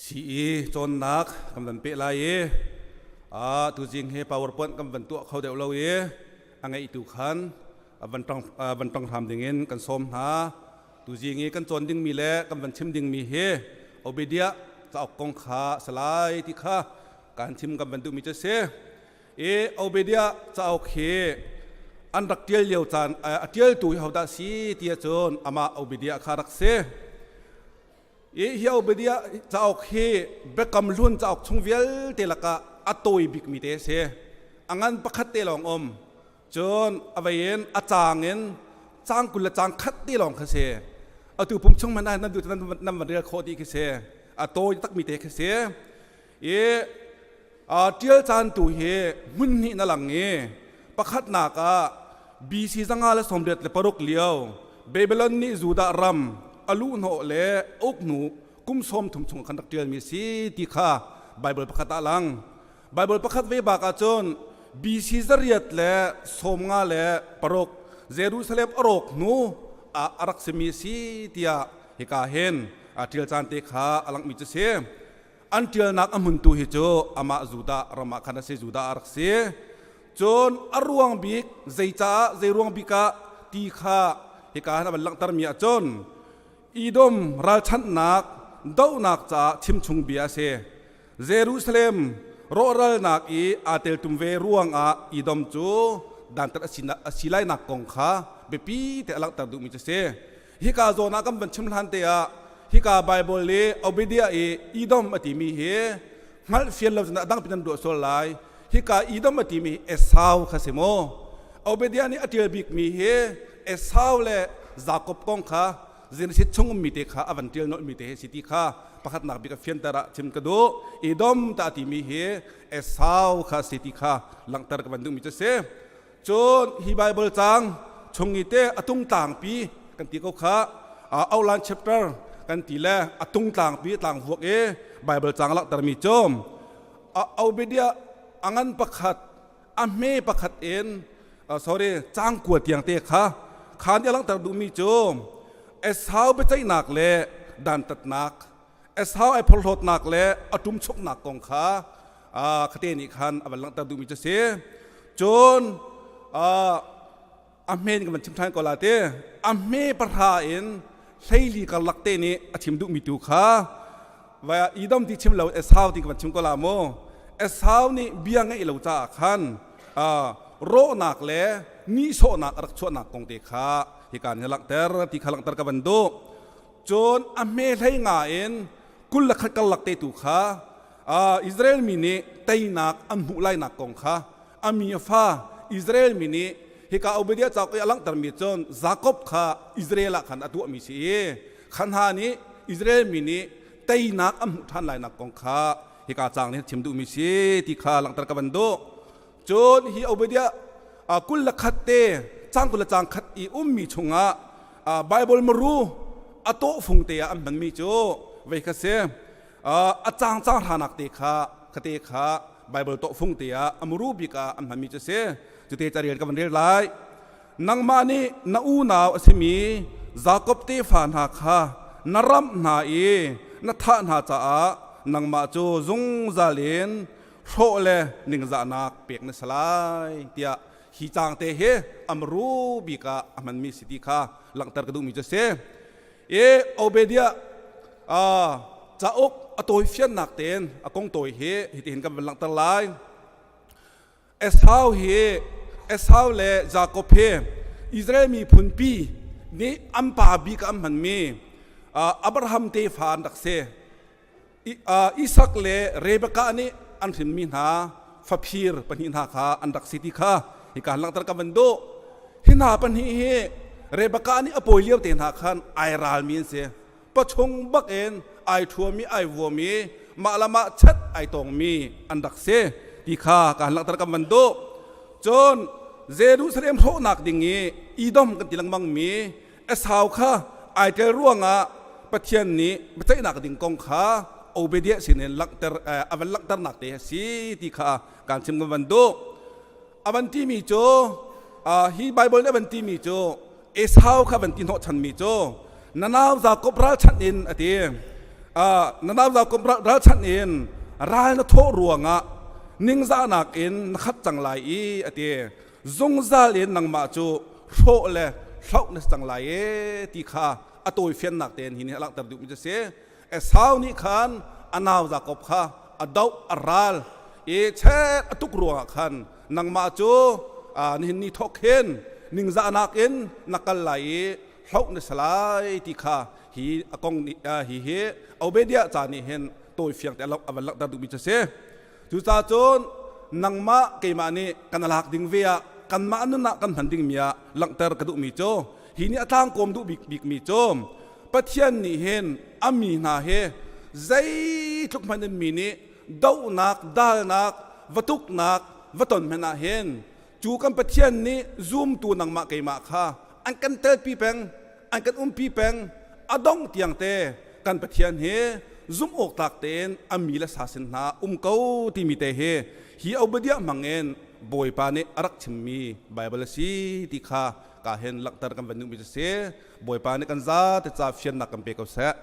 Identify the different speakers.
Speaker 1: CE cawnnak kan van peh lai i a tuzing hi PowerPoint kan van tuah kho deuh lo i a ngeihtu khan van tong van tong hram dingin kan sawm hna. Tuzing i kan cawn dingmi le kan van chim dingmi hi Obadiah cauk kong kha salai ti kha kan chim kan van duhmi cu si. I Obadiah cauk hi an rak ṭial lio caan a ṭialtu hi hodah si ti ahcun amah Obadiah kha rak si. I hi Obadiah cauk hi Biakam Hlun cauk chung vialte lakah a tawi bikmi te a si. A ngan pakhat te lawng um. Cun a vei in a caang in caang 20 le caang khat te lawng kha si. Atu pum chung hmanh ah nan duh nan van rel khawh dih khi si. A tawi takmi te khi si. I ṭial caan tu hi hmun hnih na lang i pakhatnak ah BC 586 lio Babylon nih Judah ram a luhhnawh le uk hnu kum 30 chung khan rak ṭialmi si ti kha Bible pakhat ah lang. Bible pakhat ve bak ahcun BC 856 Jerusalem a rawk hnu ah a rak simi si tiah hika hin a ṭial caan te kha a langhmi cu si. An ṭialnak a hmun tu hi cu amah Judah ram ah khan a si, Judah a rak si. Cun a ruang bik zeicaah zei ruang bik ah ti kha hika han a van langhtermi ahcun Edom ralchanhnak dohnak caah chimchung bia a si. Jerusalem rawhralnak i aa teltum ve ruangah Edom cu dantat a si lainak kong kha biapi te a langhter duhmi cu a si. Hika zawn ah kan van chim hlan te ah hika Bible le Obadiah i Edom a timi hi hngalh fian lo cun a dang pin an ruah sual lai. Hika Edom a timi hi Esau kha si mu. Obadiah nih a ṭial bikmi hi Esau le Jakob kong kha Genesis chung ummi te kha a van ṭial nolhmi te hi si ti kha pakhatnak bik a fianter ah chim ka duh. Edom ta a timi hi Esau kha si ti kha langhter ka van duhmi cu si. Cun hi Bible cang chung i te a tung tlangpi kan ti ko kha outline chapter kan ti le a tung tlangpi tlang vuak i Bible cang langhtermi cu Obadiah a ngan pakhat a hme pakhat in sorry cang kua tiang te kha khan i langhter duhmi cu Esau biaceihnak le dantatnak Esau ai phorhlawtnak le a ṭumchuknak kong kha khate nih khan a van langhter duhmi cu si. Cun a hme in kan van chim ṭhan ko la te. A hme pahra in 14 karlak te nih a chim duhmi tu kha va Edom ti chim lo Esau ti kan van chim ko la mu. Esau nih bia ngeih lo caah khan rawhnak le nihsawhnak a rak chuahnak kong te kha hika nih a langhter ti kha langhter ka van duh. Cun a hme 15 in 21 karlak te tu kha Israel mi nih teinak an hmuh lainak kong kha a mi a fa Israel mi nih hika Obadiah cauk i a langhtermi cun Jakob kha Israel ah khan a tuahmi si i kha hna nih Israel mi nih teinak an hmuh ṭhan lainak kong kha hika caang nih chim duhmi si ti kha langhter ka van duh. Cun hi Obadiah 21 te cang 20 le cang khat i ummi chungah Bible maru a tawhfung te ah an hmanmi cu vei kha si a cang cang hranak te kha khate kha Bible tawhfung te ah a muru bik ah an hmanmi cu si cute carel ka van rel lai nangmah nih na unau a simi Jakob tefa hna kha na ramh hna i na thah hna caah nangmah cu zungzal in hrawh le ningzahnak pek na si lai tiah hi caang te hi amru bik ah a hmanmi si ti kha langhter ka duhmi cu si. I Obadiah cauk a tawi fiannak tein a kong tawi hi hitihin kan van langhter lai. Esau hi Esau le Jakob hi Israel miphun pi nih an pa bik ah an hmanmi Abraham tefa an rak si. Isak le Rebekah nih an hrinmi hna faphir pahnih hna kha an rak si ti kha hika langhter ka van duh. Hi hna pahnih hi Rebekah nih a pawi lio te hna khan ai ralmi an si. Pachung bak in ai ṭhuami ai vuami mah le mah chat ai tawngmi an rak si ti kha ka han langhter ka van duh. Cun Jerusalem hrawhnak ding i Edom kan ti lengmang mi Esau kha ai tel ruangah Pathian nih biaceihnak ding kong kha Obadiah sinin langhter a van langhternak te a si ti kha kan chim kan van duh. A van timi cu hi Bible nih a van timi cu Esau kha van ti hnawhchanmi cu na nau Jakob ralchanh in a ti. Na nau Jakob ralchanh in ral na thawh ruangah ningzahnak in na khat cang lai i a ti. Zungzal in nangmah cu hrawh le hloh na si cang lai e ti kha a tawifiannak tein hi nih a langhter duhmi cu a si. Esau nih khan a nau Jakob kha a doh a ral i chet a tuk ruangah khan nangmah cu nihin ni thawk hin ningzahnak in na kal lai i hloh na si lai ti kha hi a kong nih hi hi Obadiah ca nih hin tawifiang te a van langhter duhmi cu a si. Cucaah cun nangmah keimah nih kan lak ding ve ah kanmah nun ah kan hman dingmi ah langhter ka duhmi cu hi nih a tlangkawm duh bik bikmi cu Pathian nih hin a mi hna hi zeitluk hmanh in mi nih dohnak dalnak va tuknak va ton hmanh ah hin cu kan Pathian nih zumtu nangmah keimah kha an kan telpi peng an kan umpi peng a dongh tiang te kan Pathian hi zumh awk tlak tein a mi le sa sin hna um ko timi te hi hi Obadiah hmangin Bawipa nih a rak chimmi Baibal a si ti kha ka hen langhter kan van duhmi cu si. Bawipa nih kan zate ca fiannak kan pe ko seh.